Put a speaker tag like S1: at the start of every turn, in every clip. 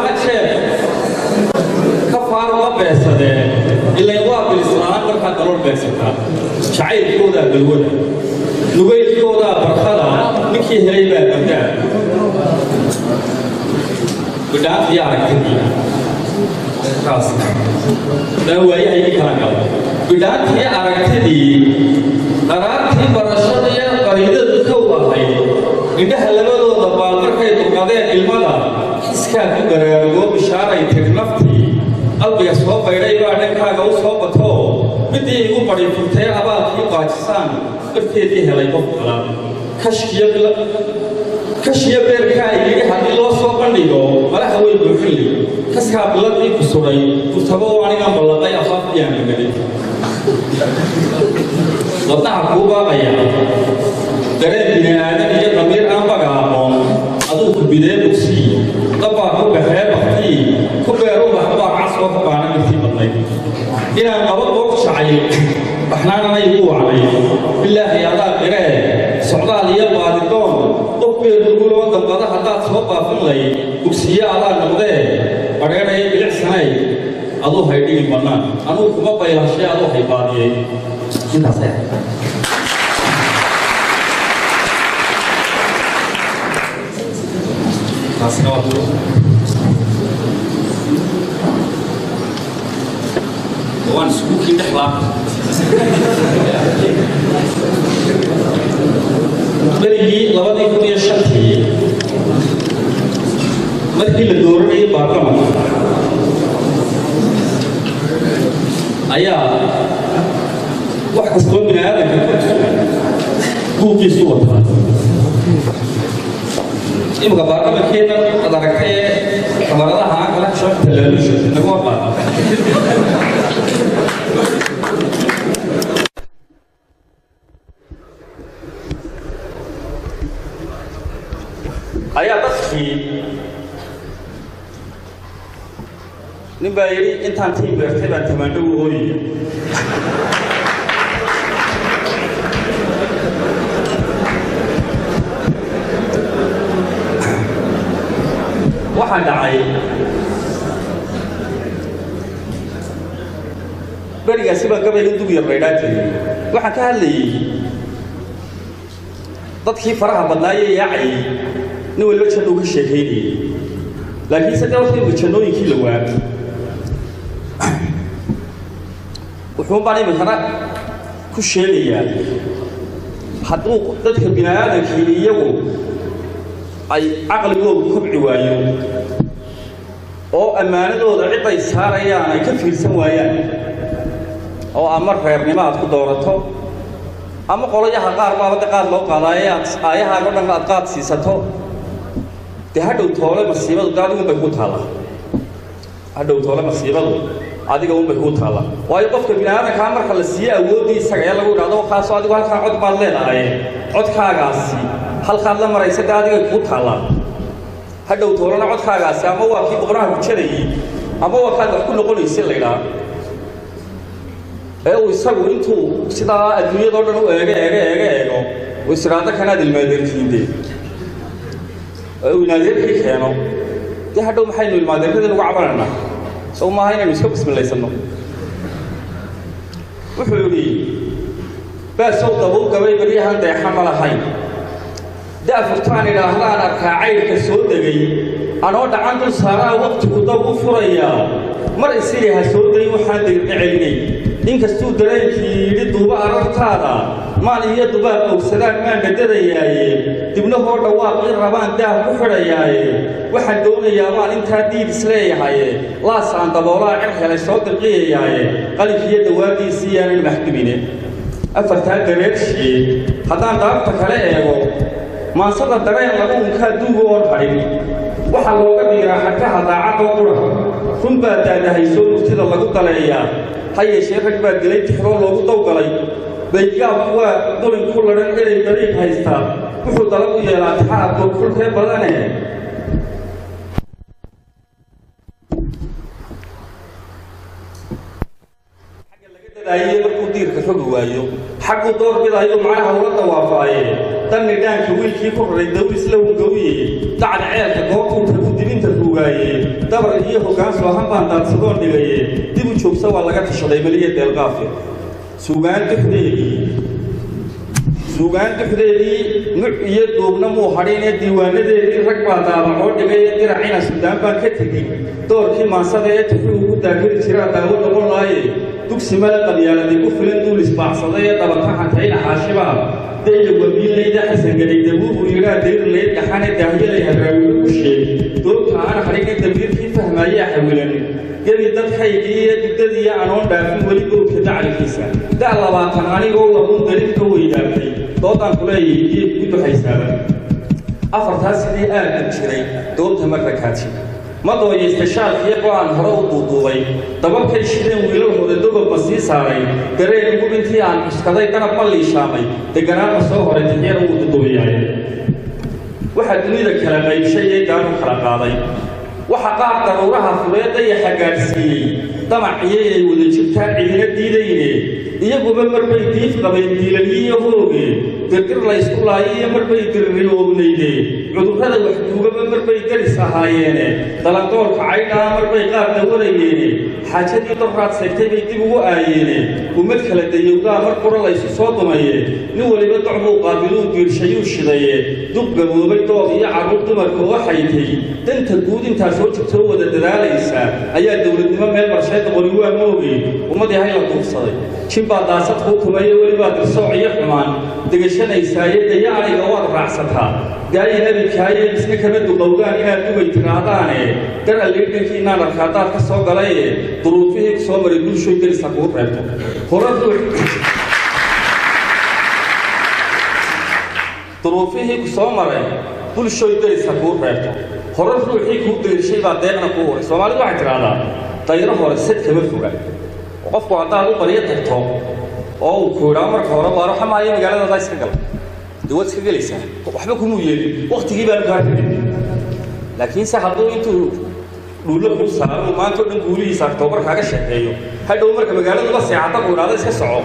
S1: Jeef ka faaro la beesadee, ilayn waa bilislaan markaad nolol beegsataa. Jacaylkoodaa balwada, nugaylkoodaa barkada, ninkii helay baa bandaa bidhaantiyo aragtidii kaas daa waayahaygii kala gala. Bidhaantii aragtidii, qaraartii barashadiiyo qariidadu kow ahayd, indhaha labadooda baal markay duqadeen ilmada, xiskaa ku garaarugoo bishaaray tiri naftii. Qalbiga soo baydhay baa dhankaaga u soo batoo, midii igu bari furtee abaalkii baajisaan barteedii helay qof kala. Kashiyo beerkaa yidhi haddii loo soo bandhigo malaha way buuxinli. Kaskaa biladii ku sudhay furtabo oo anigan ballaqay afaafiyaan dhamaday. Wadnaha kuu baaqaya dareen bini aadan iyo damiir aan baga aqoon, aduu ku bidee bogsii, dabbaa ku baxee baktii, ku beer ubax baar cas oo ka baana mirtii badnayd. Inaan qabo boog jacayl baxnaanana igu wacnay, bilaahi adaa qiree. Socdaal iyo baadidoon qof beer luguloo dambada haddaad soo baafin lay, bogsiye adaa noqdee badheedhaya bilicsanay. Aduu haydhigin bannaan, anuu kuma baylashay, aduu hay baadiyey. Intaasay taasina waa waan iskuulkii dhexlaa. Berigii 2005-tii markii la dooranayay baarlamanka ayaa wax kastoo bini aadamka buuqiisu wataa. Imika baarlamankeena ad aragtay ee kamaradaha aan kala xishoon talaaluusha naguma qaado. Ayaa dadkii nin baa yidhi intaan tii beertay baan tamaandho u ooyaya. Waxaa dhacay berigaasi baan gabayga dug yar laydhaan jiray. Waxaan ka hadlayey dadkii faraha badnaayee yaacayay, nin waliba janno uu ka sheekaynayay, laakiinse dee horta imika jannooyinkii la waa. Wuxuun baan iminkana ku sheegayaa, hadduu dadka bini aadamkii iyagu ay caqligoodu kobci waayo oo ammaanadooda ciday saarayaan ay ka fiirsan waayaan, oo ama reernimo aad ku doorato ama qolayaha qaar baaba de qaad loo qaadaaye aad aayahaaga o dhan aad qaad siisato, dee hadhow toole masiibadu de adigun bay kuu taallaa. Hadhow toole masiibadu adiga un bay kuu taallaa, waayo qofka bini aadamkaa marka la siiye awooddii isaga ee lagu idhahdo kaasoo adigu halkaa cod baad leedahay, codkaagaasi halkaad la maraysa dee adiga kuu taallaa. Hadhow toolena codkaagaasi ama waa kii boqoraha ku jarayey ama waa kaad wax ku noqonaysa la idhaha, ee uu isagu intuu sidaa adduunyadao dhan u eego eego eego eego uu is idhaahdo kanaad ilmaadeertiinde ee uu inaadeerkii keeno, dee hadhow maxaynu ilmaadeerradii uga cabanaynaa? Sow maaha inaynu iska bismilaysanno? Wuxuu yidhi baasow dabow gabay baryahan deexa ma lahayn, da'furtaan idhaahdaan arkaa caydhka soo degay, anoo dhacan dul saaraa waqtigu dab u furayaa. Mar isiri ha soo dayn waxaan degna celinay, inkastuu dareenkii yidhi duuba arartaada maan iyo dubaab ogsadaan maan dhadadayaaye, dibnahoo dhawaaqii rabaan daah ku xidhayaaye. Waxaan doonayaa baan intaa diid isleeyahaye, laas aan daboolaa cir helay soo dirqiyayaaye, qalinkiiyo dawaadiisii yaanan maxdumine. Afartaa dareershiye haddaan daabta kale eego, maansada dareen lagu unkaa duuga oon hadhin, waxaa looga dhiiraa xadkaha daacadoo qura. Run baa daadahaysoo murtida lagu daleeyaa, ha yeeshee rag baa dilay tixroo loogu dawgalay. Baygaabku waa dulin ku ladhan erey dariiq haystaa, wuxuu dalab u yeelaa tixaha doogfulkee badane. Xagga laga dadaayiye markuu diirka rogi waayo, xagguu door bidaayo macnaha ula dawaafaaye. Danni dhaanka wiilkii ku raray dawris la hungowye, dacda ceelka goobtuu tagu dibinta ruugaaye, dabar iyo hoggaan soohan baan daadsadoon dhigaye, dib u joogsa waa laga tashaday meliya deelqaafe. Suugaan duxdeedii, suugaan duxdeedii nuc iyo duubna muu hadhinee, diiwaanadeedii rag baa daabacoo dhigay. Diracina Suudaan baan ka tegin, doorkii maansada ee tuxuu ugu daakiri jiraa daawo noqon laaye. Dugsi male qabyaaladii ku filan duul isbaacsaday ee dabataxantayna xaashibaa dayla wamiinlayda Xasangaday dabuubuu yidhaa dayrlayd dhaxane daahyaday hadraawigu ku sheeg doogta aan hadhine damiirkii fahmaayaa xawilan gebi dadkaygii iyo dugdadiiyo anoon dhaafin weli goobka dacalkiisa. Da' 20 anigoo labuun dariif ka weydaartay doodaan kuleeyahay iyo igu duxaysaaba. Afartaas sidii aaddan jiray doobta ma rakaajin, ma dooyaysta shaalkiyo go-aan hore u duuduubay, dababkay shideen wiilal hore dogob ma sii saaray, dareen ugub intii aan cuskaday danab ma liishaamay, deganaan ma soo horay tixyar wuu dudubiyaay. Waxaa dunida kala qaybshay ee gaanu kala qaaday, waxa qaar daruuraha furee dayaxa gaadhsiiyey, damac iyo inay wada jirtaan cidina diidayne, iyaguba marbay diif qabeen diilalyiyo hooge, dirdir laysku laayiyo marbay diriri ognayde, cudurrada waxduugaba marbay daris ahaayeene, dalandoolka caydhaa marbay qaar dawarayeene, xaajadii doraad seegtay bay dib ugu aayeene, ummad kala dayowdaa mar qura laysu soo dumaye, nin weliba doc buu qaabiluu diirshayuu shidaye, duq gaboobay dood iyo carruur dumarka oo xaytay, danta guud intaa soo jirtoo wada dadaalaysa ayaa dowladnimo meel marshay. Doqoni waa mooge ummadii hay la duufsaday, jin baa daasad kuu tumaye, welibaa dirsooc iyo xumaan degashanaysaaye, daya aniga waad raacsataa daayi nabidkaaye, misna kama duqowdaan inaad dugay tiraahdaane, dar alliidhankiinaan arkaa daad ka soo galaye, duruufihii ku soo maray bulshoy derisa kuu reebto. Hore ruux duruufihii ku soo maray bulshoy derisa kuu reebto, hore ruuxii kuu dayrshay baa deeqna kuu huray. Soomaalidu waxay tidhaahdaa dayro hore sad kama foga. Qofku haddaad u baryo tagto oo uu ku idhaa marka hore waar waxa maayo magaaladaada iska gal, dee waad iska gelaysaa, waxba kumuu yeelin, waktigii baanu kaa rabin. Laakiinse hadduu intuu dhuullo kuu saaro maanta o dhan guulihiisa Octoobar kaaga sheekeeyo, hadhow marka magaaladuba seexata ku idhaahda iska soco,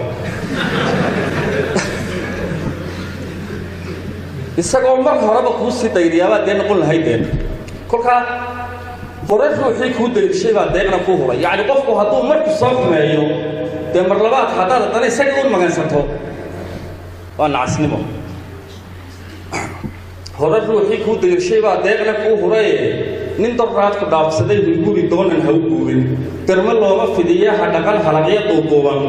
S1: isagoo mar horeba kuu sii dayriyaabaa dee noqon lahayd deen. Kolkaa hore ruuxii kuu dayrshay baa deeqna kuu huray. Yacni qofku hadduu marku soo xumeeyo, dee mar labaad haddaad haddana isagii un magansato waa nacasnimo. Hore ruuxii kuu dayrshay baa deeqna kuu huraye, nin doraad ku dhaafsaday hunguri doonan ha u guurin, garmo looma fidiye ha dhaqan halaqyo duuduuban,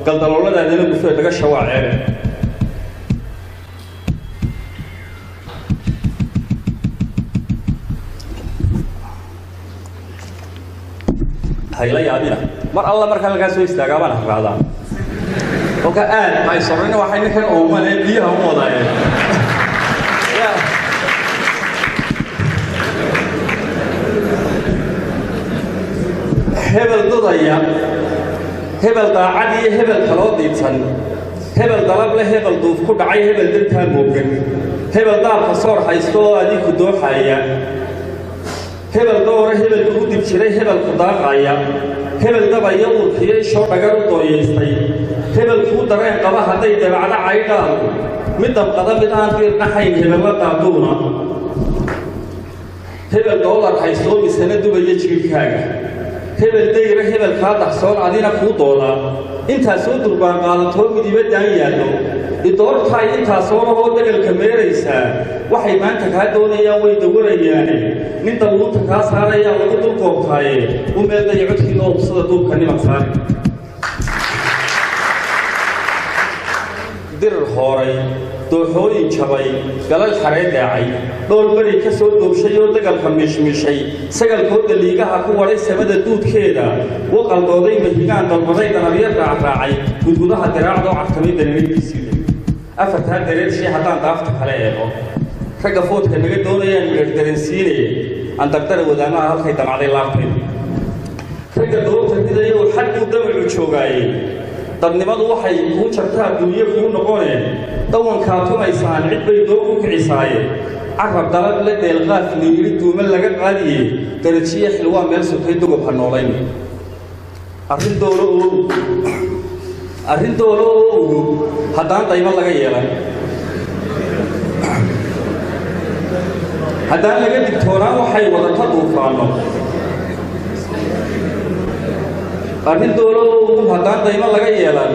S1: galdalooladaadana gufee dhagasha waa ceebe. Hayla yaabina, mar alla markaan halkaa soo istaagaa baan harraadaa. Kolka aad hay sorrina, waxay ninkan oomane biyaha u wadaayeen. Hebel dudaya, hebel daacad iyo hebel kaloo diidsan, hebel dalab leh, hebel duuf ku dhacay, hebel dantaa moogan, hebel daabka soor haysto oo adiku dooxaya, hebel doora, hebel kuu dib jiray, hebel ku daaqaya, hebel dabaya uurkiyo ishoo dhagar u dooyaystay, hebel kuu dareen qaba hadday dabacda caydhaadu, mid damqada mid aan diirnaxayn, hebella daaduuna, hebel doolar haystoo misana dubaya jiirhkaaga, hebel dayra, hebel kaa dahsoon adina kuu doodaa, intaasoo durbaan qaadatoo midiba daan yaallo, idoortaay intaasoo lahoo degalka meeraysaa, waxay maanta kaa doonayaan way dawarayaane, nin dalluunta kaa saarayaa lagu dulkoobtaaye, u meeldaya codkiina oo hubsada duubka nimad saari. Dirir hooray, dooxooyin jabay, galal xaree daacay, dhool beri ka soo doobshay oo dagalka miishmiishay, sagalkooda liigaha ku wadhay samada duudkeeda, waqaldooday mahigaan dalbaday, danabyo raacraacay, gudgudaha diraacdoo cartamay dareeridiisii. Afartaa dareershii haddaan daafta kala eego, ragga foodka naga doonayaan midhar dareensiinaye, aan dardara wadaamaha halkay damacday laabtayda. Ragga doobta ridayo xag buu damacu joogaaye, dadnimadu waxay kuu jartaa dunyo kuu noqone, dawankaa tumaysaan cid bay doo ku kicisaaye, carab dalab la deelqaaf niyiri duuma laga qaadiye, darajiye xil waa meel sokay dogob ha noolayn. Arrin doolo oo arrin doolo oo udub haddaan daymo laga yeelan. Haddaan laga digtoonaan waxay wadata duufaanno. Arrin dowlado haddaan daymo laga yeelan,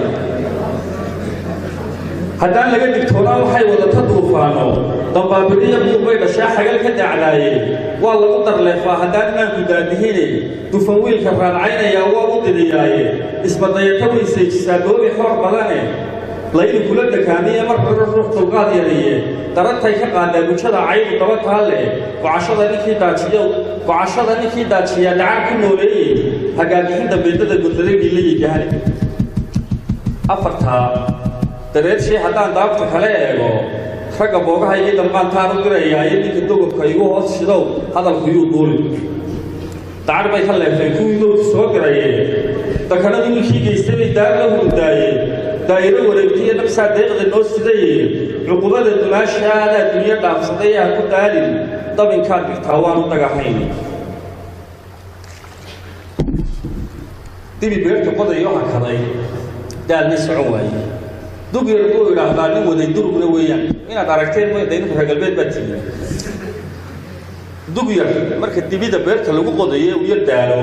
S1: haddaan laga digtoonaan waxay wadata duufaanno. Dambaabiriya buuq bay dhashaa xagal ka dacdaaye, waa lagu darleefaa haddaan maanku daadihine. Dufan wiilka raadcaynayaa waa u didiyaaye, isbadayata way seejisaa doobi xoor badane. Layli kula dakaamiye mar hore ruux dulqaad yariye, darantay ka qaadaa gujada caydu daba taalle. Gocashada ninkii daajiyo, gocashada ninkii daajiyaa dhacar ku nooleeyey, hagaagixin dambeedada godladay dhiilayay gahane. Afartaa dareershii haddaan daabta kala eego, ragga boogaha iyo dambaantaan u dirayaa iyo ninka dogobka igu hoos shidow, hadalku yuu duulin. Dacar bay ka leefeen kuwii dowku soo diraye, dakanadu ninkii geystay bay daar la hurdaaye. Daa'iro wareegtiyo nafsaa deeqda noo sidaye, cuqubada dumaashaadaa dunyo dhaafsaday ha ku daalin, dabinkaad dhigtaa waanu dagahayn. Dibi beerta qodayo hakaday daalna socon waaye, dug yar buu idhaahdaa nin waday durugna weeyaan. Inaad aragteen mooy idinku reer galbeed baa tihiin. Dug yar marka dibida beerta lagu qodayo uu yar daalo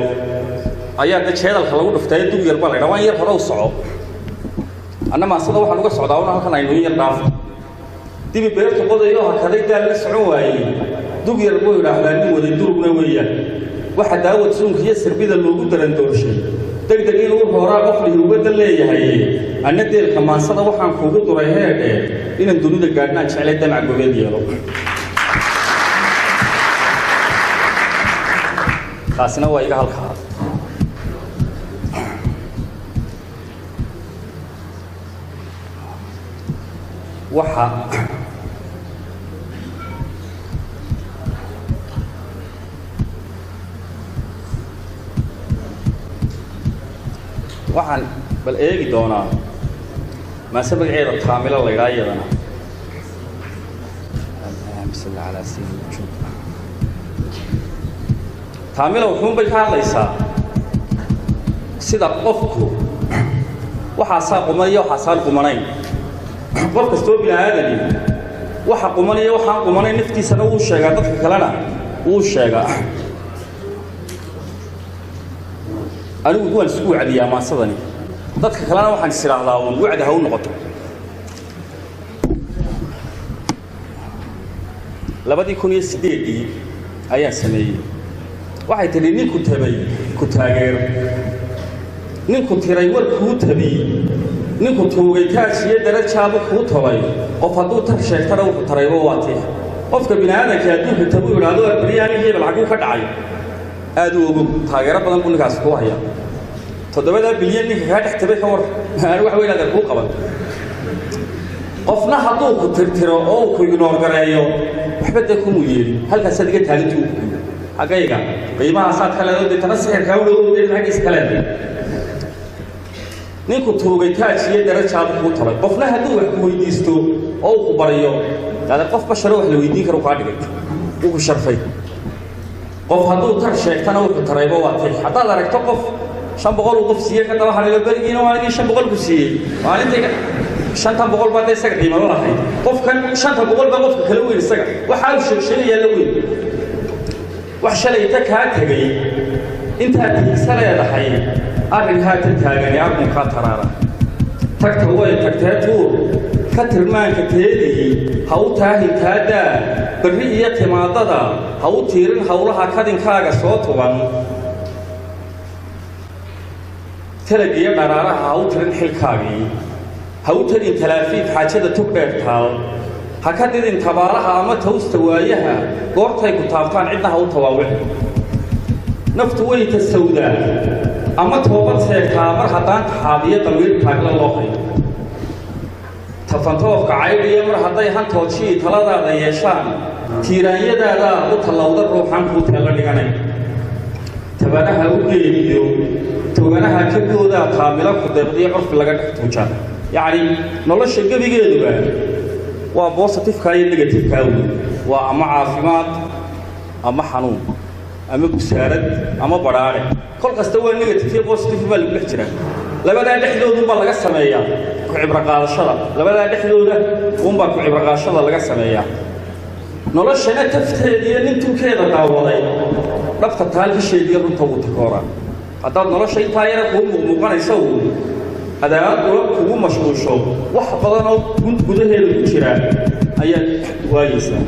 S1: ayaa de jeedalka lagu dhuftay, dug yar baa la yidhaha, waan yar hore u soco. Anna maasada waxaan uga socdaa una halkan aynu in yar dhaafo. Dibi beerta qodayo hakaday daal la socon waayey, dug yar buu idhaahdaa nin waday durugna weeyaan. Waxa daawad suunka iyo sirbida loogu darandoorshay deg deg inuu hooraa qof lihi uga dan leeyahay. Anna deelka maansada waxaan kuugu duray heedhe, inaan dunida gaadhnaan jeclay damac gobeed yeelo. Taasina waa iga halkaa. Waxa waxaan bal eegi doonaa maase magaceeda Taamilo la idhaha iyadana. Allahuma salli calaa sayidina wujuud. Taamilo wuxuun bay ka hadlaysaa sida qofku waxaasaa quman iyo waxaasaan qumanayn. Qof kastoo bini aadani waxa quman iyo waxaan qumanayn naftiisana wuu sheegaa, dadka kalena wuu sheegaa. Anigu waan isku wacdiyaa maasadani, dadka kalena waxaan is idhaahdaa uun wacdi ha u noqoto. 2008-dii ayaan sameeyey. Waxay tidhi: ninku tabay ku taageer, ninku tiray war kuu tabiy, ninku tuugay taaj iyo darajaaba kuu tolay. Qof hadduu tar sheegtana wuxuu tarayba waa tii. Qofka bini aadamka adduunku tabuu idhaahdo arbaryaani hebel xagguu ka dhacay, aad u ogow taageero badan buu ninkaasi kuu hayaa. 7-daa bilyan ninka kaa dhex tabay ka war aan wax weyn adeer kuu qaban. Qofna hadduu ku tirtiro oo uu ku ignoor gareeyo, waxba dee kumuu yeelin, halkaasaad iga taagantii u kuyo xaggayga qiimahaasaad ka leedo, deetana sixirkaa u dhow dee xaggiisa ka leedahay. Ninku tuugay taaj iyo darajaadu kuu talay. Qofna hadduu wax ku weydiisto oo uu ku baryo, adeer qof basharo wax la weydiin karo kaa dhigay, wuu ku sharfay. Qof hadduu tar sheegtana wuxuu tarayba waa tix. Haddaad aragto qof 500 uu qof siiyey ka daba hadhayo, berigiina waa anigii 500 ku siiyey, maalintay 5-tan boqol baa dee isaga qiimalo lahayd. Qofkan 5-ta boqol baa qofka kala weyn, isaga waxaa uu sheegsheegayaa la weyn. Wax shalayta kaa tegey intaad tiigsa leedahay, arrin haatan taagani armunkaa taraara. Tagta way tagtee tuur ka tirmaanka teedii, ha u taahin taadaa berri iyo timaadada, ha u tiirin howlaha kadinkaaga soo tuban. Talagiyo dharaaraha ha u tirin xilkaagii, ha u tagin Talaafiif xaajada tug dheer taal, ha ka didin tabaalaha ama tawsta waayaha. Goortay ku taabtaan cidna ha u tawaawicin. Naftu way tasawdaa ama toobad seegtaa mar haddaan taxaabiyo damiir taagla loo hayo. Tafantoofka caydhiyo mar hadday hantoojii taladaada yeeshaan, tiiraanyadaadaa u tallawda ruuxaan kuu teello dhiganay. Tabanaha u geeliyo toganaha ka goodaa taamilo ku deeqdiyo curfi laga dhex tuujaa. Yacni nolosha gebigeeduba waa positive-kaa iyo negative-kaa wey, waa ama caafimaad ama xanuun ama busaarad ama badhaadhe. Kol kasta waa negative iyo positive baa lagu dhex jiraa. Labadaa dhexdoodunbaa laga sameeyaa ku cibro qaadashada, labadaa dhexdooda unbaa ku cibro qaadashada laga sameeyaa. Noloshana tafteediyo nin tunkeeda daawaday dhabta taalkisheediyo runta wuu takooraa. Haddaad nolosha intaa yara kuu muuqmuuqanaysa uun adaad ula kugu mashquusho, wax badan oo gudaheeda ku jira ayaad waayeysaa.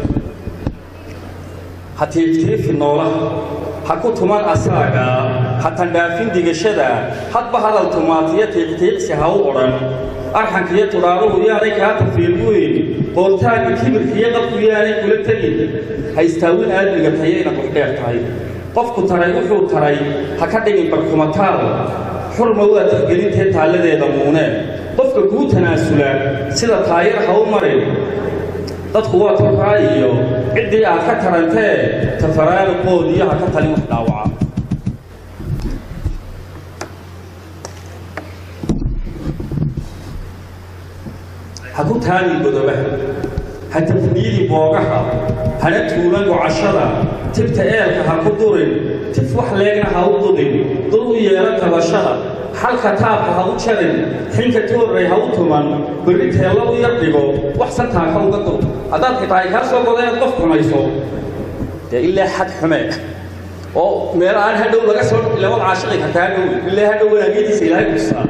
S1: Ha tiiftiifi noolaha, ha ku tuman asaaga, ha tandhaafin digashada, hadba hadal tumaatiyo tiiqtiiqsi ha u odhan. Arxanka iyo tudhaaruhu yaanay kaa tafiirguyn, qoortaagga kibirka iyo qabku yaanay kula tegin. Ha istaawin aadmiga tayo inaad wax dheer tahay. Qofku taray wuxuu taray ha ka dhigin barkumataal. Xurma waa tixgelintee taalladeeda muunee. Qofka kuu tanaasula sida taayar ha u marin. Dadku waa tolkaa iyo ciddii aad ka tarantee, tafaraaruqoodiyo ha ka talin wax dhaawaca. Ha ku taamin godobaha, ha tafniidi boogaha, hana tuulan gocashada. Tibta eelka ha ku durin, tif wax leegna ha u dudin. Dul u yeelo tabashada, xalka taabka ha u jarin, xinka toorray ha u tuman. Berri teello u yar dhigo, wax santaaka uga dur. Haddaad xitaa ay kaa soo godo inaad qof xumayso, dee ilaa xad xumee oo meel aan hadhow laga soo ila waad caashiqi kartaa hadhow, ilaa hadhow wanaagyadiisa Ilaahay ku tusaa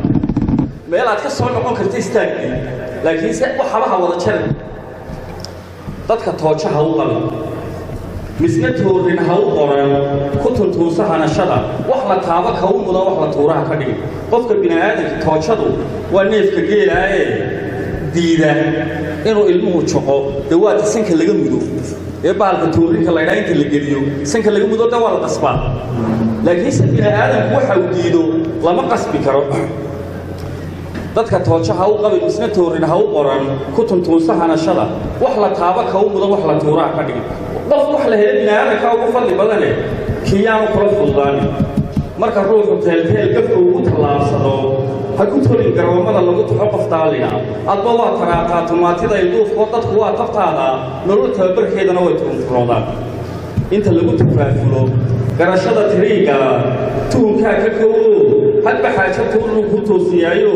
S1: meel aad ka soo noqon karta istaagdii, laakiin se waxaba ha wada jarin. Dadka toojo ha u qabin, misna toorin ha u qoran. Ku tuntuunsa hanashada, wax la taabo ka u mudan, wax la tuuraha ka dhigin. Qofka bini aadamka toojadu waa neefka geelaaye diida inuu ilmuhu joqo. Dee waata sanka laga mudo ee bahalka toorinka laydhaa inta la geliyo sanka laga mudo, de waa la qasbaa. Laakiinse bini aadamku waxa uu diido lama qasbi karo. Dadka toojo ha u qabin, misna toorin ha u qoran. Ku tuntuunsa hanashada, wax la taabo ka u mudan, wax la tuuraha ka dhigin. Qof wax la helo bini aadamka ugu fadli badane kiyaanu kula fududaanin. Marka ruuxu teelteel gafka ugu tallaabsado, ha ku tolin garoomada lagu taxo qof daalina. Adba waa taraataa tumaatida ilduufkoo dadku waa tabtaada, nolol tababarkeedana way turunturoodaan. Inta lagu tafaafulo garashada tiriiga, tuhunkaa ka kowo, hadba xaajo tuurluu kuu toosiyaayo.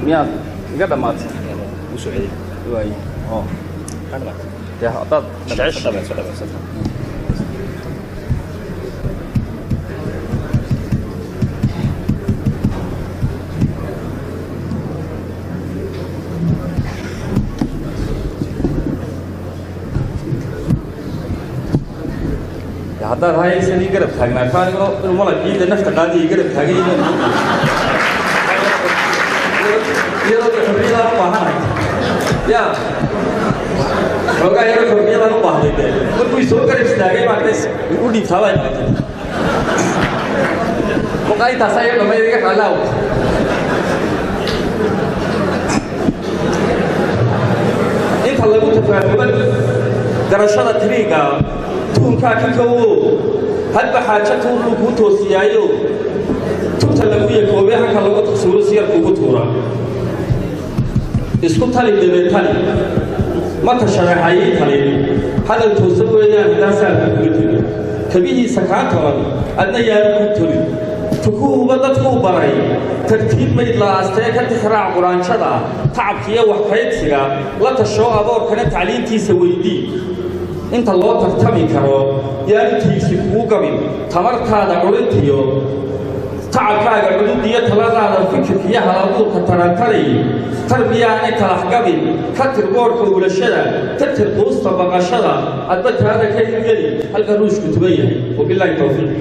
S1: Miyaad iga dhammaatay? Waay oo dee haddaad jecesha. Haddaad hayaysan ii garab taagnaato, anigoo inuu malagciida nafta qaadiya ii garab taagan yahay, iyadoo de xorriyadaan u baahanahay ya xoogaa yaro xorriyadaan u baahday, dee markuu isoo garab istaagay baan des u dhiibtaabay qabatay. Kolkaa intaas ayaa dhammayd, iga raalaaw. Inta lagu tafaafulan garashada tiriiga, tuhunkaa ka kowo, hadba xaajo tuurluu kuu toosiyaayo. Tubta lagu yakoobee halka lagu taqsuuro siyar kugu tuura. Isku tali dabe tali, ma tashareexayay talin. Hadal toosan weeyaan haddaan saalka kuga tegin. Kabihiisa kaa tolan adna yaanu kuu tolin. Tukuhuba dadkuu baray tartiib mayd la'aastee, ka tixraac quraanjada tacabkiiyo wax kaydsiga. La tashoo aboorkana, tacliintiisa weydii. Inta loo tartami karo yaanu tiigsi kugu gabin. Tamartaada curintiyo tacabkaaga cududiyo taladaada fikirkiyo halabuurka tarantari tarbiyaanay talaxgabin. Ka tir boodhka ulashada, tirtir quusta baqashada, adba taada ka hirgeli halka ruushku tuban yahay. Wabilaahi towfiiq.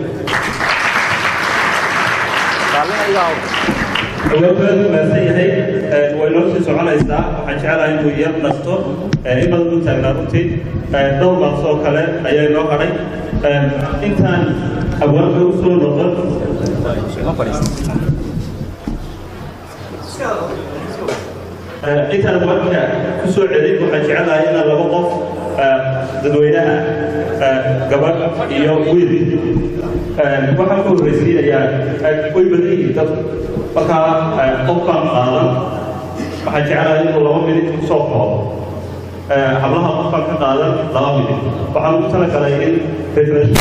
S2: Awaad mahadsan yahay, way noo sii soconaysaa. Waxaan jeclahay inuu yar nasto, in badan u taagnaa runtii. Dhowr maas oo kale ayaa inoo hadhay intaan abwaanka u soo noqon. Intaan abwaanka ku soo celin, waxaan jeclahay inaan laba qof dadweynaha, gabadh iyo wiil, waxaan ku horreysiinayaa. Way badan yihiin dadku, markaa qofkaan qaadan waxaan jeclahay inuu 2 minit ku soo koobo. Hablaha qofkaan ka qaadan 2 minit, waxaan ugu talagalay in refresh.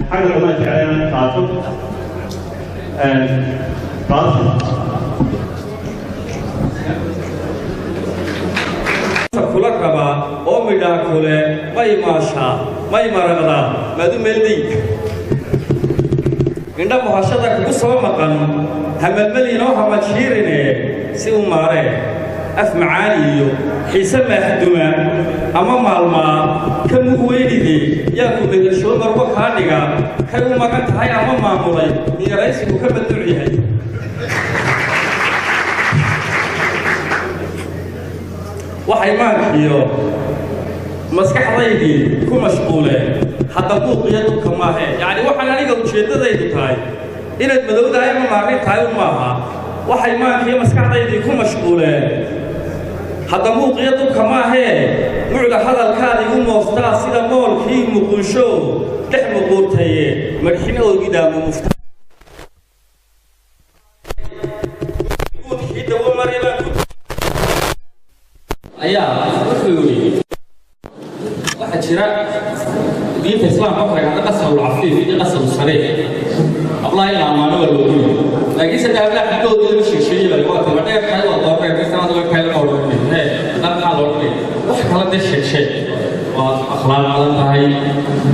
S2: Xagga dambaan jeclay inaan qaato Qaasim.
S1: kula rabaa oo midhaa kule may maashaa may maraqdaa maadu meelday indha muhashada kugu soo maqan hamalmelinoo hamajiirine si u maaree af macaani iyo xiise maahduma ama maalmaa ka mugweynide yaa ku mehershoo marwo kaa dhiga kay u magan tahay ama maamulay miyaraysigu ka madnuuc yahay waxay maankiyo maskaxdaydii ku mashquuleen hadda buuqiyo dubka maahe yacni waxaan aniga ujeeddadaydu tahay inaad madowdahay ama maarrin tahay un maaha waxay maankiyo maskaxdaydii ku mashquuleen hadda muuqiyo dubka maahee mucda hadalkaad igu moostaa sida moolkii muqunsho dhex muquurtaye madxin oogidaama mufta guudkii dawo mari baan ku ayaa wuxuu yidhi waxaa jira diinta islaamka waxa la yidhahda qasabul cafiif iyo qasabul sariix hablaha in la ammaano waa loogu yidhi laakiin saddex hablaha xaggooda lama sheegsheegay baa waa tima dheer tahay waa doorreer sanad waa kale ma odhanay ee dhan maxaa la odhanay wax kala dee sheegsheeg waa akhlaaq badan tahay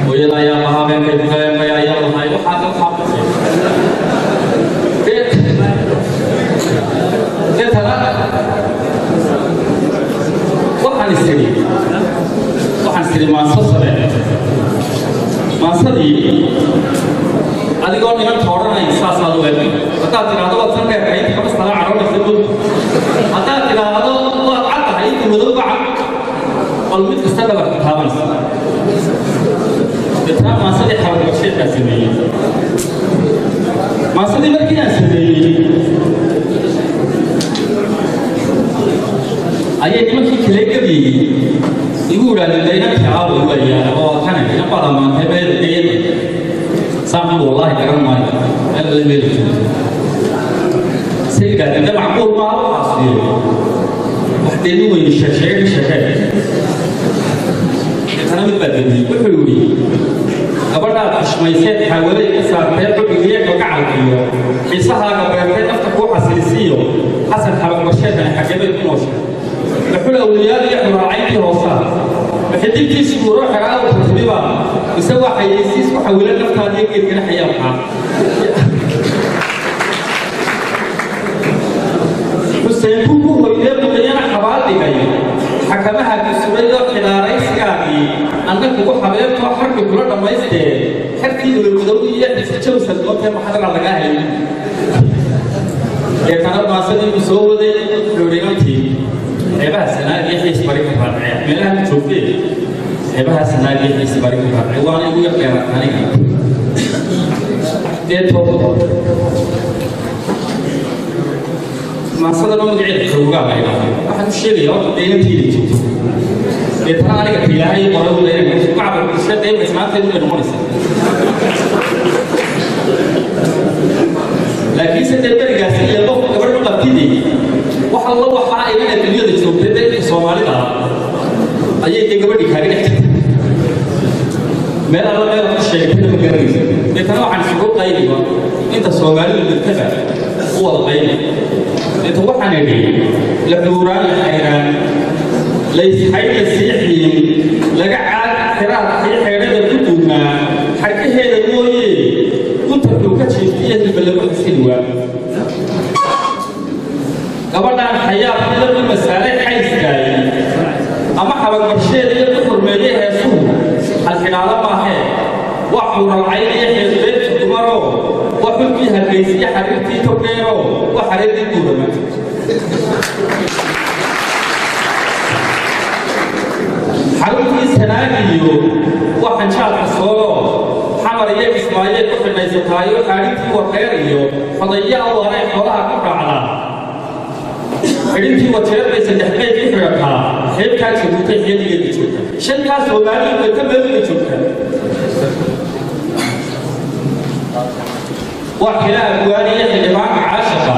S1: hooyada ayaa lahaa beenkay ku galeen ayaa lahay waxaa dhan waxaa qasay deetana waxaan istiri maanso sare maansadii adigoo nimanka odhanay saasaad u eegay haddaad tidhaahdo waad san dheertahay inta kama salaa caroonaysa bud haddaad tidhaahdo waad cad tahay inta madowba cad bal mid kasta dhabarka taabanaysa deetana maansadii xabadbarsheedkaa sameeyey maansadii markii aan sameeyey ayay nimankii kale gabyayey igu idhaahdeen dee inankii aabo wayaa oo kane inan baad ammaantay beedayada saamadu wallaahi garan maayo meel alle meel joogto say idhaahdeen dee macquul maaha waxaas iyo wax deeni weyne sheegsheege ka sheekee deetana mid baa damiyey wuxuu yidhi gabadhaad xushmayseed xaawalay ka saartee xubbigiiyo kalgacalkiyo xiisahaaga beertee nafta kuu xasiisiyo xasan xabagbarsheedkani xageebay ku nooshay maxul awliyaad iyo xuraacayntii hoosaa maxidibtiisi guuro xegaa u tartibiba mise waa xayeysiis ku xawilan naftaada iyo geedkana xayaabkaa xuseen buu ku hoydee muqiyana xabaal dhigay xakamaha kusuray oo xidaaraysigaagii anna kugu xabeebtoo xarbi kula dhammaystee xerkii ulmadow iyo xisi jawsal doontee maxadara lagaa helay deetana maasadii buu soo waday wuxuu xeebaha sanaag iyo xiis bari ka raacee meelaha ku joogtee xeebaha sanaag iyo xiis bari ka raacee waana igu yar dheeraad aniga deeto maasadana magaceeda xoogaa la yidhaahdo waxaan u sheegaya horta deynantiida joogto deetana aniga ka ilaahay qoray u leeyahay macbar bulshada deynka islaanteedu bay noqonaysaa laakiinse dee berigaasi iyo qof gabadh u qabtidii wax alla waxaa inan adduunyada joogtay dadka soomaalida ah ayay dee gabadhii kaaga dhex jirtay meel alla meel ku sheegtayna ma garanaysa deetana waxaan isugu qaybiba inta soomaalidu dirtaba u wada qaybi deeta waxaan idhi la xuuraan la xayraan la isxayd la siixiin laga caag xiraadkii xeedhada ku duugnaa xarkaheeda mooye guntarkuu ka jiiftiyo hilba lagu xasili waa gabadhaan xayaabkii lagu masaalay xayskaayey ama xabagbarsheeda iyo ku xurmeeyey heesuhu halxidhaalo maahee waa xuuralcayn iyo xeesbeedka dumaroo waa xulkii hargeysiyo xariirtii togdheeroo waa xariirtii guurama xaruntii sanaagiyo waa xanjaalka sooloo xamar iyo kismaayey ku xidhaysataayo xaadhintii wareer iyo xodayaa waree xoolaha ku dhacda xidhintii wajeer bay saddex qeyb ku xidhataa xeebtaa jabuutay xeeligeeda joogta shantaa soomaalidu bay ka meelba joogta waa xilaa abwaaniya xildhibaanka caashaqa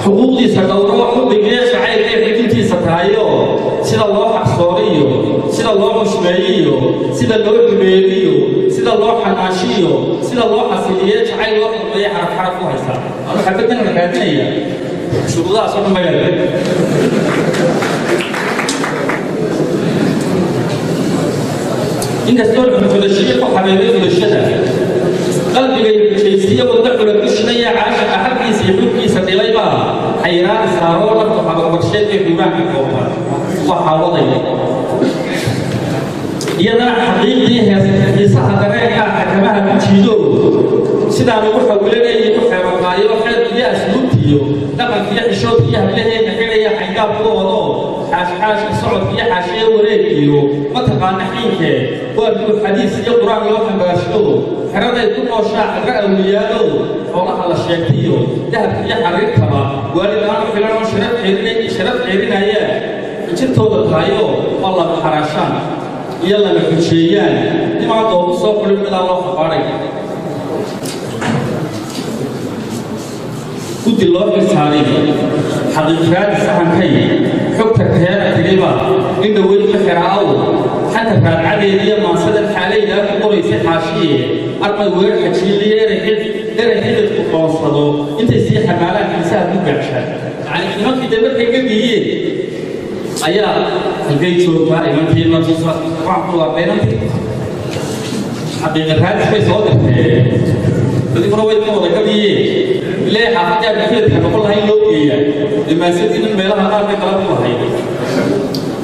S1: xuquuqdiisa dhowro wax u dhigee shacayrkay xidhintiisa tahayo sida loo xaqsooriyo sida loo xushmeeyiyo sida loo dumeeriyo sida loo xanaashiyo sida loo xasiliye jacayl loo xurmeeye xaraf xaraf u haysaa anu xabadan la raadinaya shuruudahaas oo dhan baa leedahay. Inkastoo xudxudashiyo ku xabeebay xudashada qalbigay xujaysiyo wadda xula dushinaya caashaqa xaggiisa iyo xubkiisa dhilaybaa xayraan saaroo naftu xabagbarsheed ee xuuraanka koobta waxaa wadaya. Iyadana xaqiiqdii xiisaha dareenkaa xakamaha ku jiido sidaan ugu xawilanayay ku xeebataayo xeelkiyo asluubtiyo dhaqankiyo xishoodkiyo hablaheena xidhaya xayndaabkoodo xaashxaashka socodkiyo xaashiye wareegiyo mataqaana xiinkee waa duu xadiis iyo qur-aan loo xambaarsho xeraday ku nooshaa xadra awliyaado xoolaha la sheegtayo dahabkiyo xariirtaba waalid aan u xilan oo sharaf ceerinaya jirtooda tahayo waa lama xaraashaan iyo lama xujeeyaan nimaa doobu soo xulin midaan loo xabaaray. Guddi loo xilsaaray xaqiiqraadi sahankay xogta keena tigayba in dhoweyd la xeraa aw xanta raadcadeediyo maansadan xaalaydaa ku qoraysay xaashiye armay weer xajiiliyo erey xididku qoonsado intay sii xamaalaan xiisaha ku gaacshaan. Yacni nimankii dee markay gabiyeen ayaa halkay joogtaa imankii natusa waxaan ku waaqaynantii xaqiiqa raadis bay soo dirtee adiguna way ka wada gabiyeen ilaa xaafadii abdulfiladka noqon lahayn loo geeyaa dimaasadii in meelaha qaar bay qalab ku lahayd.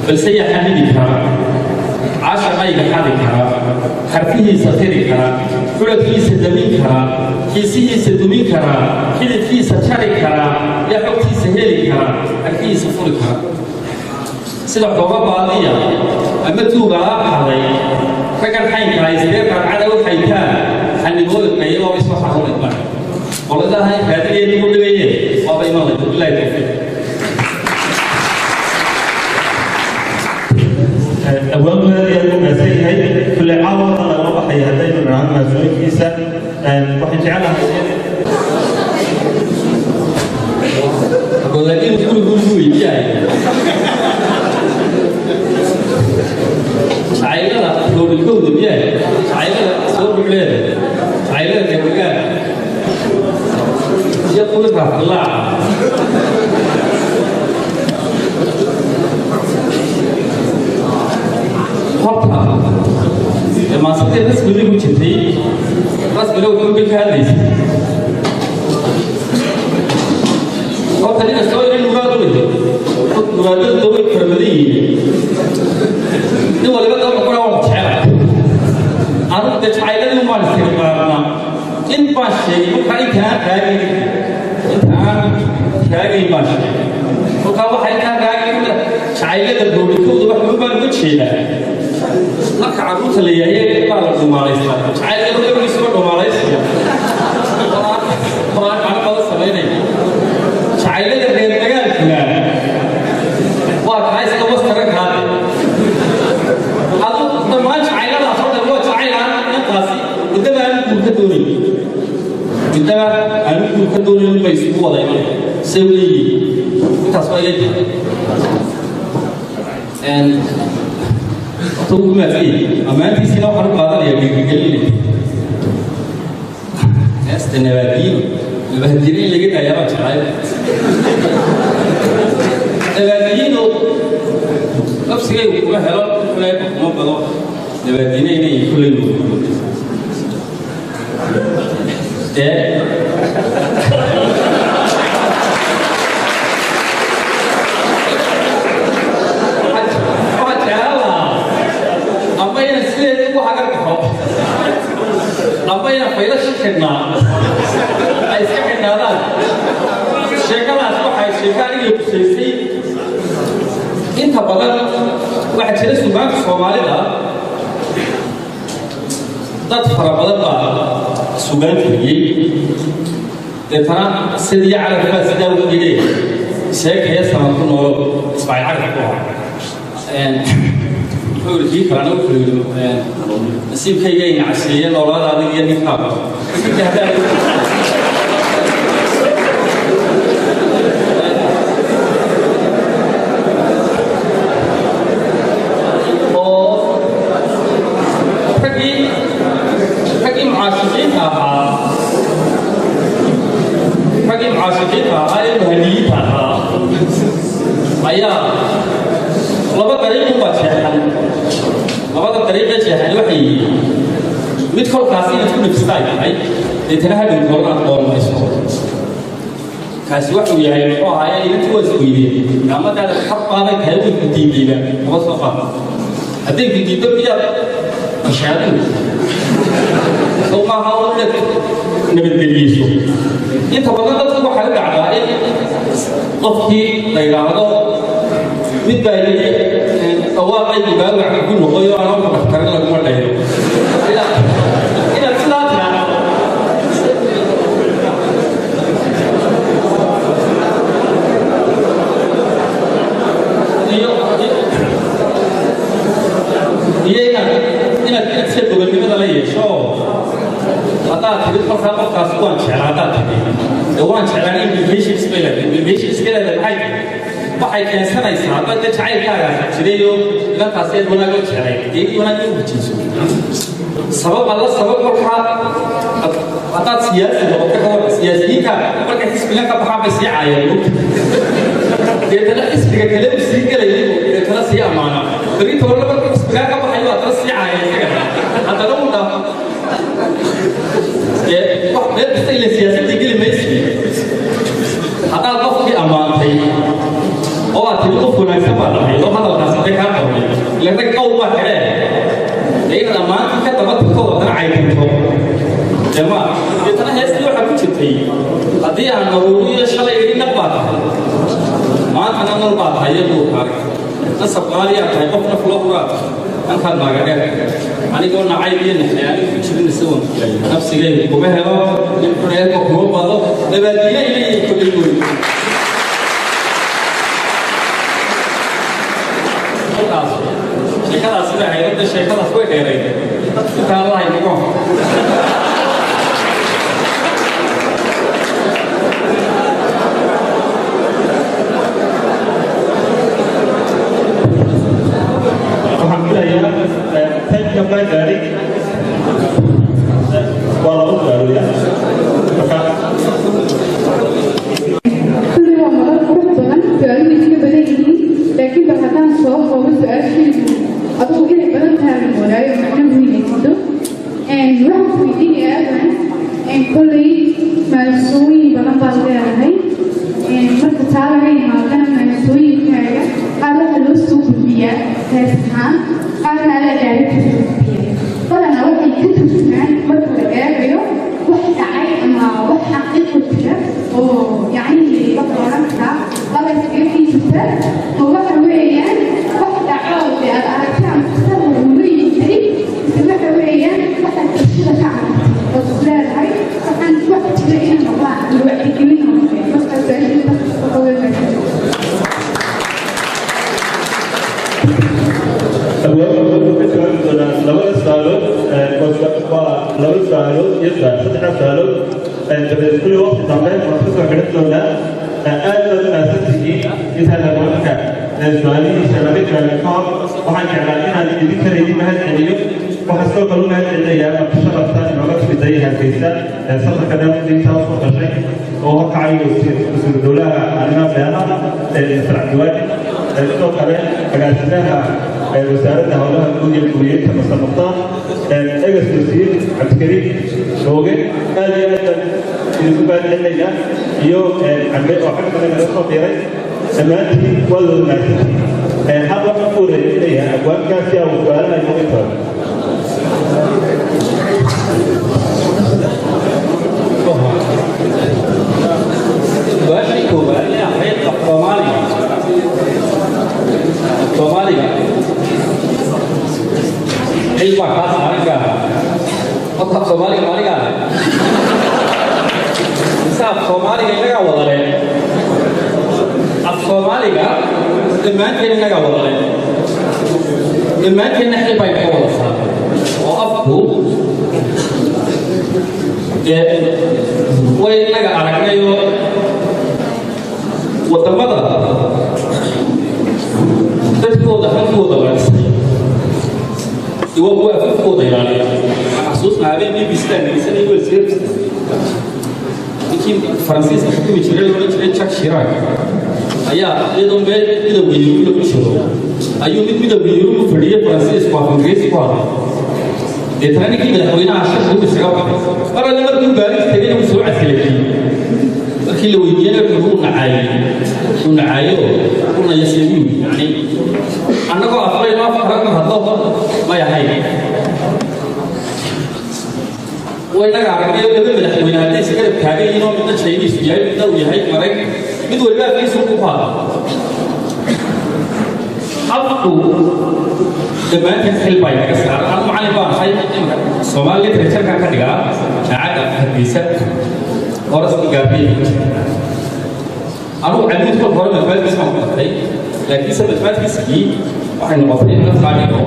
S1: Balse yaa xamidi kara caashaqayga xadi kara xarfihiisa tiri kara xuladkiisa damin kara xiisihiisa dumin kara xididkiisa jari kara yaa xogtiisa heli kara arkihiisa furi kara sida xooga baadiya ama tuuga laa xaday raggan xaynka haystee raadcada u xaytaan xanibooda qaye waaba isoo xarunay marka qoladaha raadinayeen ugu dhibayeen waaba iman layd. Bilahi tawfiiq.
S2: Awaanku aad iyo aad u mahadsan yahay. Kulle caawa lagama baxaya haddaynu nidhaahno mahadsanooyinkiisa. Waxaan jecelahay
S1: godaadin gurigu ugu weydiyahay jacaylada roobikowda miyaa jacaylada soo dhugleeda jacaylada reermagaal iyo kuwi raafdilaaca. Horta maasadii rasmigii ku jirtay rasmiga wuxuu ka hadlaysay horta nin kastoo inay muraad u leeyahay muraadadu way kala badan yihiin. Nin waliba dabka kuna waan jecelahay anigu dee jacayladii umaan istirqaarnaa in baan sheegay markaa inta aan raagayn inta aan raagayn baan sheegay kolkaa waxaa intaan raagayn jacaylada boodhikooda wax baan uga jeedaa. Marka carruurta la yahay baa la dhumaalaystaa jacaylka gabriisuba dhumaalaysiya oo aan macno badan samaynaya. Jacaylada reer magaalkuna waa kaa iska wastara kaade adu dhammaan jacayladaas oo dhan waa jacayl aan intaasi muddaba aan guur ka doonayn muddaba aan guur ka doonayn bay isugu wada iman say u leeyihiin intaas waa iga tahay. Horta wuu ku mahadsan yahay ammaantiisiina waxaan u qaadanayaa dhiirigelinay heesta nabaadiino nabaadiino in laga daayaa baan jeclay nabaadiino nafsigaygu kuma helo kuley kuma bado nabaadiino inay kulley dee waxaan jeclaan lahaa amba inaan sideeda ugu hagar baxo amba inaan faylasha xidhnaa ay iska xidhnaadaan. Sheekadaas waxay sheeko aniga kusaysay. Inta badan waxaa jira sugaanka Soomaalida dad fara badan baa sugaan tiriyey deetana sidii carab baa sidaa u yidhi sheekaya sama ku noolo Ismaaciil Carab ku ahaa wuxuu yidhi kii kalena wuxuu yidhi nasiibkayga ina casheeye noolaada adiga iyo ninkaaba. Oo raggii mucaashiqiinta ahaa raggii mucaashiqiinta ahaa ee muhaniyiinta ahaa ayaa laba dariiq unbaa jeexan. Labada dariiqee jeexani waxay yihiin mid kolkaasi inaad ku nafsita ay tahay, deetana hadhow toolanaad qoormayso. Kaasi wuxuu yahay, muxuu ahaaye, inanti waa isweydeen amadaada xaq baaday tahay, way ku diidayba, kama soo qaad. Hadday ku diiddo, miyaad fashaadin? Soo maaha oo inaad nabadgeliyeyso. Inta badan dadku waxay u dhacdaa in qofkii la yidhaahdo mid baa yidhi dhawaaqaygu baawac ku noqoyo, anoo ku dhakhtarin laguma dhayro. Inaad sidaa tiraahdo iyo inaad sida gobonnimada la yeesho. Haddaad tidid kolkaa qofkaas waan jeclaa, haddaad tidhi dee waan jeclaan, implications bay leedahay. Implications bay leedahay maxay tahay? Waxay keensanaysaa haddaad dee jacaylkaagaas jirayo inantaasi aad wanaag la jeclay, dee in wanaag u hujiyso sabab alla sabab. Kolkaa haddaad siyaasi noqoto, ka war siyaasiyiinta markay xisbigan ka baxaan bay sii caayeen mugta, deetana xisbiga kale uu sii gelayay, deetana sii ammaana. Berito hore markuu xisbigaa ka baxayo, haddana sii caaya isaga, haddana uu dhaafo. Dee wax meel kasta ila siyaasadda geli maysi. Haddaad qofkii ammaantay oo aad tiri qof wanaagsan baa tahay, oo hadalkaasi dee kaa qornay, ila rag qowl baa xidhee, dee inaad ammaantii ka daba tagto oo haddana caytinto dema. Deetana heestii waxaa ku jirtay haddii aan naruuriyo shalay idhi naq baa tahay, maantana nal baa tahay, iyo buurkaaga nasab qaaliyaa tahay, qof naf loo huraa tahay, halkaad maaga dheer, anigoo nacayb iyo naxay anigu ku jirin isagoon nafsigayga kuma helo, nin xuneerka kuma bado, nabaadiina ilayay kolley mooy. Kolkaas sheekadaasi bay ahayd. Hadda sheekadaas way dheerayd, intaa Allah inago.
S2: Waxaan filayaa tanka maa gaadhay waa laba su-aalood marka.
S3: Kulli waa madal qurux badan, su-aaluhu iska badan yihiin, laakiin bal haddaan soo koobo su-aashaydu, adugu inay badan tahay la moodaayo macno weynaysido. Waxaan ku weydiinayaa adan, kolley maansooyin badan baad leedahay. Marka taa laga yimaadana, maansooyinkaaga qaar waxaa loo soo gudbiyaa hees ahaan, qaarna adaa daarinta soo gudbiya. Badanaa waxay ka turjumaan, marka la eegayo, wax dhacay ama wax xaqiiqo jira oo yacnihii wax la odhan karaa laba iskaga kii jirta, oo waxa weeyaan wax dhaco dee aad aragtaan sida lagula yahay, mise waxa weeyaan waxaad bulshada ka aragtay ood is leedahay waxaan wax jira inay noqdaan ama wacyigelin noqdeen? Marka su-aasha intaas waxa.
S2: Abwaabka ka jawaabi doonaa labada su-aalood waa laba su-aalood iyo su-aal, saddexda su-aalood dabadeed kulli waqti dambe waan ka soo xidhan doonaa. Aad baad u mahadsantihiin. Intaan abwaabka su-aalihiisa laga jawaabin ka hor, waxaan jeclaa inaan idinkana idin mahad celiyo. Waxaan sidoo kale u mahad celinayaa marti sharafta inooga timiday Hargeysa safarka dheer intaa usoo gashay, oo horkacay wasiiru dowlaha arrimaha beeraha Mr. Cabdiwaajid, sidoo kale agaasimaha wasaaradda howlaha guud iyo guriyeynta Mr. Mukhtaar, egas wasiir Cabdikariim Shooge. Aad iyo aad baan idinku mahad celinaynaa, iyo Cambe oo xagga kale naga soo diray. Dhammaantiin waad wada mahadsantihiin. Hadda waxaan ku wareejinayaa abwaankaa si aan su-aalaha inooga jawaabo.
S1: Su-aashii koowaad ee ahayd af Soomaaliga, af Soomaaliga xil baa kaa saaran gaara. Horta af Soomaaliga maaligaa leh mise af Soomaaliga innagaa wada leh? Af Soomaaliga dhammaanteen innagaa wada leh, dhammaanteenna xil baa inaga wada saaran, oo afku dee way innaga aragnayoo waddamada dadkooda halkooda la dhisay waa kuwa afafkooda ilaaliya. Waxaan xasuusnaa habeen BBC aan dhegeysanay wasiir ninkii Faransiiska xukumi jiray la odhan jiray Jacques Chirac ayaa iyadoo meel midowga Yurub lagu jiro Ayuu mid midowga Yurub u fadhiyey Faransiisku af Ingiriisi ku hadlay. Deetana ninkii madaxweynaha shirka uu isaga baxay. Mar alle markuu Baariis tegayna wuu soo casilayay. Markii la weydiiyena wuxuu nacaayey, wuxuu nacaayo una yaseeyu, yani annagoo aflayno af kale ku hadlo may ahayn. Waynaga aragnay laba madaxweyne hadday is garab taagan yihiin oo midna Chinese yahay, midna uu yahay Maraykan, mid waliba afkiisa ku hadla. Afku dhammaanteen xil baa inaga saaran. Anu macallin baan ahay, imika Soomaali literature-kan ka dhigaa Jaamacadda Hargeysa, horaska Gaabiya. Anugu Camuud kolka hore mathematics baan ku bartay, laakiinse mathematicskii waxay noqotay in dadkaa dhigo.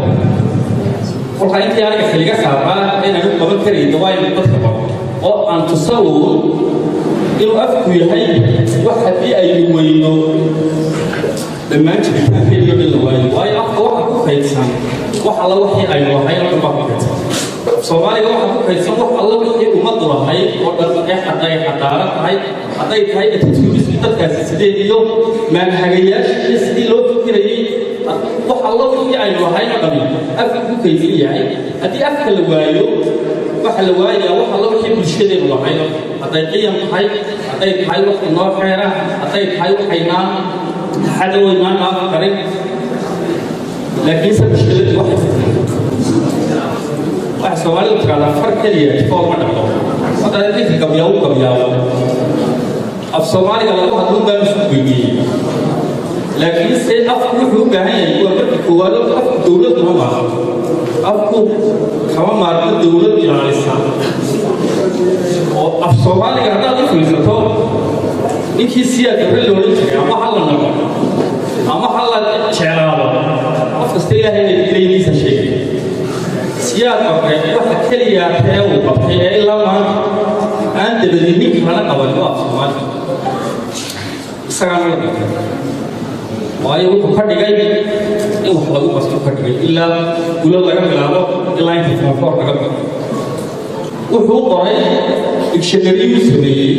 S1: Kolkaa intii aniga xiliga saaraa inaan u qaban karayno waa inuu dadka baro oo aan tusawuun inuu afku yahay wax haddii aynu weyno dhammaan jiritaankeediyo dhan la waayo. Waayo, afka waxa ku kaydsan wax alla wixii aynu lahayn oo dhan baa ku kaydsan. Soomaaliga waxa ku kaydsan wax alla wixii ummaddu lahayd oo dhan, ee hadday xadaarad tahay, hadday tahay attitudes dadkaasi sideed iyo maanhagayaashii iyo sidii loo fikirayey, wax alla wixii aynu lahayn oo dhami afka ku kaydsan yahay. Haddii afka la waayo, waxa la waayayaa wax alla wixii bulshadeenu lahayn, hadday qiyam tahay, hadday tahay wax inoo xeera, hadday tahay waxaynaan xadaweynaan dhaafi karin. Laakiinse mushkiladii waxay waxa Soomaalidu tiraahdaa, far keliya fool ma dhaqdo. Hadda ninka gabyaawo gabyaawo af Soomaaliga lagu hadlun baan isku weydiiyey, laakiinse afku wuxuu u baahan yahay waa marka koowaad afku dowlad uma maarmo. Afku kama maarmo dowlad ilaalisa. Oo af Soomaaliga haddaad u fiirsato, ninkii Siyaad Barre la odhan jiray, ama ha la naqo ama ha la jeclaado, qof kasta Ilaahay nabadgelyadiisa sheegay. Siyaad Barre waxa keliya tee uu qabtay ee ilaa maanta aan dabadin nin kalena qaban waa af Soomaaliga. Isagaana la qabtay, waayo wuxuu ka dhigay in wax lagu basto ka dhigay, ilaa gulo laga bilaabo ilaa inta form 4 laga bilaabo. Wuxuu qoray dictionary uu sameeyey,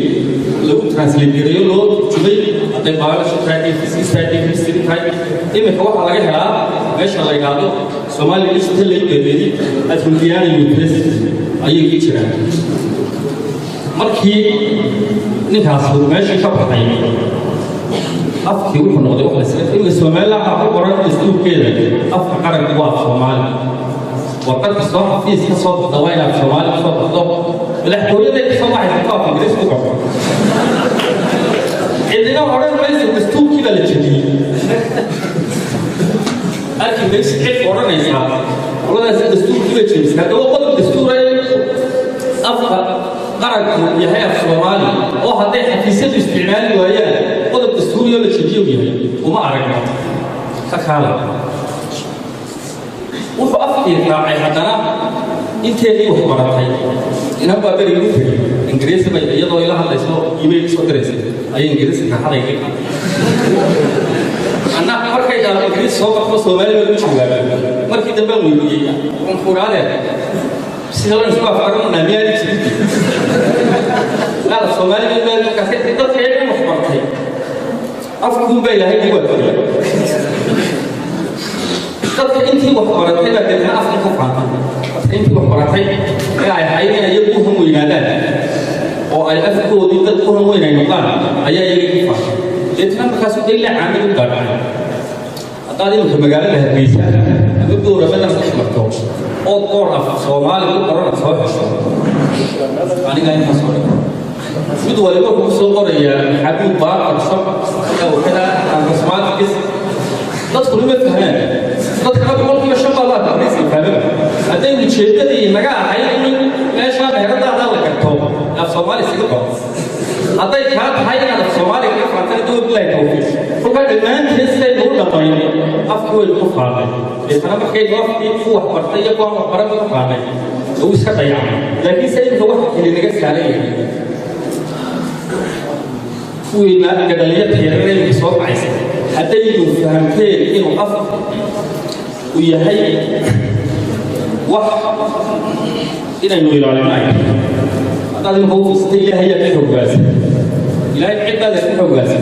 S1: lagu translate gareeyo, loo turjumay, hadday biology tahay, hadday physics tahay, hadday chemistry tahay. Iminka waxaa laga helaa meesha la yidhaahdo Somali Digital Library at Hurdiana University ayay ku jiraan. Markii ninkaas uu meeshii ka baxay, afkii wuxuu noqday wax la iska. Iminka Somaliland waxaa ku qoran dastuurkeeda, afka qaranka waa af Soomaali. Warqad kastoo xafiis ka soo baxda waa inaad Soomaali ka soo baxdo. Madaxtooyaday ka soo baxaysa ku af Ingiriis ku qorto, cidina odhan mayso dastuurkii baa la jebiyey. Arki maysid cid odhanaysaa qoladaasi dastuurkii bay jebisay. Haddaba qodob dastuura afka qaranku yahay af Soomaali oo hadday xafiisyadu isticmaali waayaan qodob dastuuriyo la jebiyo yahay uma aragno ka kaala. Wuxuu afkii raacay haddana inteedii wax baratay. Inan baa beriga u tegey Ingiriisi bay iyadoo ila hadlayso email soo diraysay ayay Ingiriisi raaxada iga. Anna markay dhaado Ingiriis soo baxo, Soomaali baan u jawaabay. Markii dambe aan weydiiyey unfuraadee sida la isku afkaranaa, miyaadi jirin qaala Soomaali baa. Markaas dadka iyaga wax bartay afkuun baa Ilaahay ugu waafajiyey. Dadka intii wax baratay baa deetna afka ka faantay. Dadka intii wax baratay ee ay ahayd inay iyagu u hanweynaadaan oo ay afkoodii dad u hanweyn ay noqdaan ayaa iyaga ku faantay. Deetna markaasuu dee ilaa caamid u dhaadhacay. Haddaad iminka magaalada Hargeysa ama Booramada dhex marto ood qoor af Soomaali ku qoran aad soo hesho, aniga intaa soo dhigo, mid waliba wuxuu soo qorayaa Xabiib Baaqar Shab kada cosmetics. Dadkuna ma fahmaan, dadkana 5% baa baa Ingiriiska fahmaba. Hadday ujeeddadii naga ahayd in meeshaa meheradaada la garto, af Soomaali isaga qoro. Hadday kaa tahay inaad af Soomaaliga ka faantana, doo bilahi tawfiiq. Kolkaa dhammaanteed sidaynu u dhammayn afkii waynu ku faanay. Deetana markaynu afkii ku waxbartay iyo kuwaan waxbaran ku faanay, uu iska dayacmay. Laakiin se imika waxa keli naga saaran yahay kuwiina gadhaliyada yaryar imika soo baxaysa, haddaynu fahamteen inuu afku uu yahay wax inaynu ilaalino ay tahay. Haddaad imika u fiirsatay, Ilaahay ayaa ka xoggaansan. Ilaahay cid baad ku xogaasan.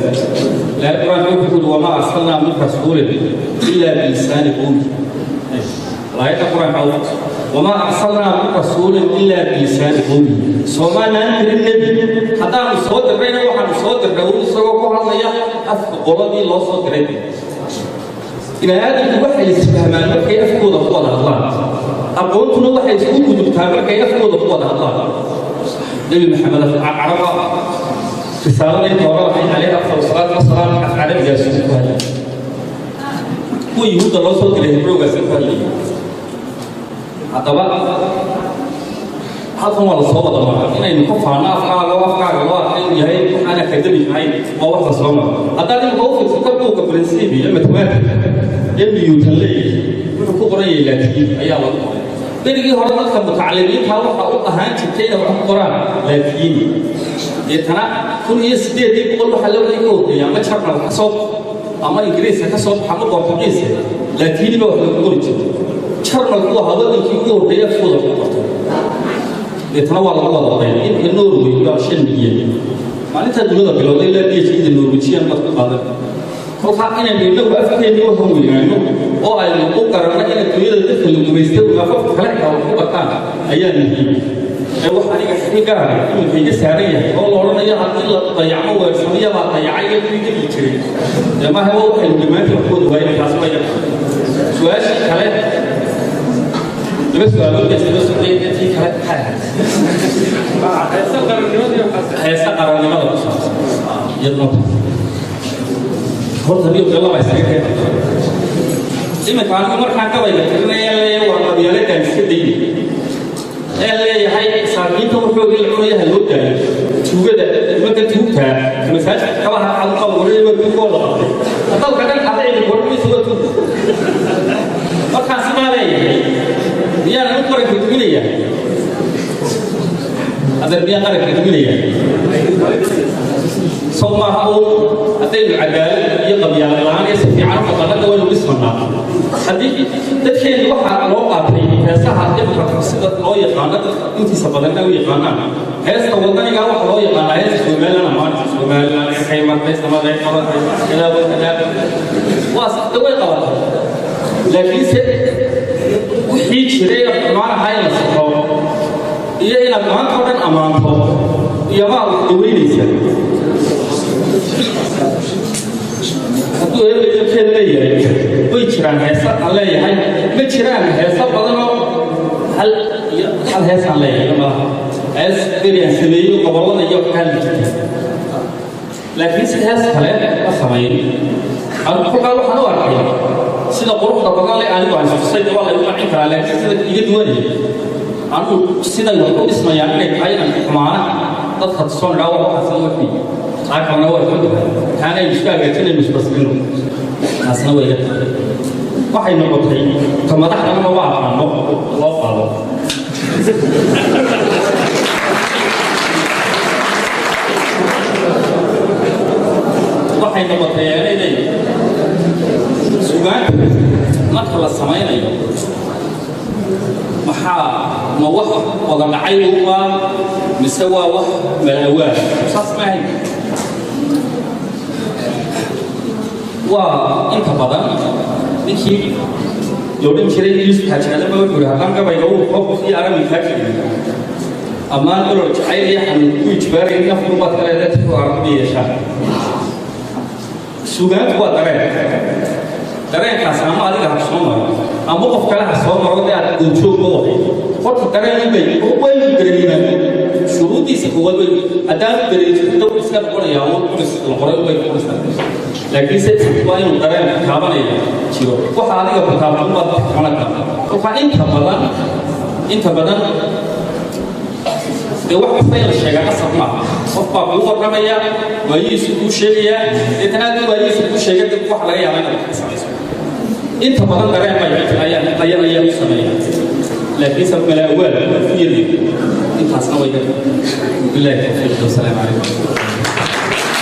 S1: Ilaahay Qur-aanka wuxuu yidhi: "Wamaa arsalnaa min rasuulin ilaa bilisaani qowmi." Aayadda Qur-aanka: "Wamaa arsalnaa min rasuulin ilaa bilisaani qowmi." Soomaanaan tirin nebi haddaanu soo dirrayna, waxaanu soo dirray uu isagoo ku hadlaya afka qoladii loo soo diray. Bini aadamku waxay isfahmaan markay afkooda ku wada hadlaan, aqoontuna waxay isku gudubtaa markay afkooda ku wada hadlaan. Nebi Maxamed caraba risaalada inta hore waxay calayhi afdal salaatu wasalaam af carabigaas ku hadlay, kuwa Yuhuudda loo soo diray Hebrowgaas ku hadlayay. Haddaba halkan waa lasoo wada maraa inaynu ka faano afkaaga oo afkaaga loo arka inuu yahay waxaan academic ahayn, waa wax la soo maro. Haddaad imika u fiirsato buugga Principia Mathematica ee Newton leeyahay, wuxuu ku qoran yahay Laatiin ayaa lagu qoray. Berigii hore dadka mutacalimiinta waxa u ahaan jirtay inay wax ku qoraan Laatiini. Deetana 1800 waxaa loo ka horreeya ama Jarmal ka soo ama Ingiriiska ka soo baxa ama Bortugiiska, Laatiini baa wax lagu qori jiray. Jarmalku waa wadankii ugu horreeya afkooda ku qortay, deetana waa lagu wada qoray. Imika Norway waa 5 milyan maalintaa dunida bilowday ilaa PhD Norwegian baad ku qaadan. Kolkaa inaynu inagu afkeenni u hanweynaano oo aynu u garanno in adduunyada dadka la gumaystay afafka kale xitaa wax ku bartaan ayaa muhiim. Ee wax aniga xil gaara iminka iga saaran yahay oo la odhanayo haddii la dayacmo weersamiyabaa dayacay iyo kuwii geli jiray dee maaha, waa waxaynu dhammaantiin wax ku wada waayna. Taas waa iga su-aashii kale. Laba su-aalood baa isdaba socday. Tii kale maxay ahayd? Heesa qarannimada ku saabsan iyaduna horta niyo laba isaga keen. Iminka anigu markaan gabayga tirinaya leeyahay waa qabyaaladaan iska dayni ee leeyahay saakiinta wuxoogii la cunaya ha loo daayo, tuugada nimanka tuugtaa masaajidka kabaha cad qaba wareey waa tuugoo la qabtay dalka dhan xada cidi kordhimaysa waa tuug. Markaan sidaa leeyahay, miyaan anigu qaranka duminaya? Adeer, miyaan qaranka duminaya? Sow maaha uun haddaynu cadaalad iyo qabyaalad la'aan iyo si fiican u dhaqannada waynu dhismanaa. Haddii dadkeenu waxaa loo qaatay heesaha imika sida loo yaqaano, dadka intiisa badanna u yaqaanaan heesta wadaniga, waxa loo yaqaanaa heesta Somaliland amaanta Somaliland kay martay samaday qabatay kadaa kadaa waa saxda, way qabatay. Laakiinse wixii jiray ee xumaan ahaa in la saxo iyo inaad maanta oo dhan ammaanto iyo maa wax daweynaysa. Hadduu eebaykeed leeyahay, way jiraan heesa aan leeyahay, ma jiraan heeso badanoo hal iyo hal heesaan leeyahay malaha, hees beri aan sameeyo gobollada iyo wax ka hadli jirtay, laakiin si hees kale ma samayn. Anigu kolkaa waxaan u arkay sida quruxda badan le anigu aan istusay waa laygu qancin karaa, laakiin sida iga duwanaya anigu siday wax u dhismayaan inay tahay inaan xumaana dadka tusoon idhaa waa waxaasna waxii taa kalena way xun tahay, taana aynu isku hagaajinaynu isbasrino, taasna way iga tahay. Waxay noqotay ta madaxdana maba aqaano loo qaado. Waxay noqotay eenayday sugaanta marka la samaynayo, maxaa ma wax wada dhacay uunbaa mise waa wax malaawaal? Saas ma ahayn. Waa inta badan ninkii la odhan jiray Yuusuf Xaaji Aadan wuxuu yidhi: "Haddaan gabayga uu qof iyo arami kaa jirin ammaan olol jacayl iyo xanuun ku ijbaarayn afku baad ka leedahay ku aragti yeeshaa." Sugaantu waa dareen. Dareenkaas ama adiga ha soo maro ama qof kale ha soo maro, dee aad goobjoog ma wahay. Horta dareen bay waynu dareemaan. Shuruuddiisa koowaad way haddaanu dareemin dad iska noqonayaa uun culis la qoray bay noqonaysaa, laakiinse waa inuu dareen taabanaya jiro. Waxa adiga ku taabtan baad qaban kartaa. Kolkaa inta badan dee wax kasta in la sheegaa qasab maaha. Qof baa kuu warramaya, waayihiisu kuu sheegayaa, deetana haddii waayihiisu kuu sheegay dib waxa laga yaabaa inaad wax ka samayso. Inta badan dareen bay ayaa ayaa ayaa ku sameeya, laakiinse malaawaal ku yari intaasna way. Billahi tawfiiq, wasalaamu calaykum.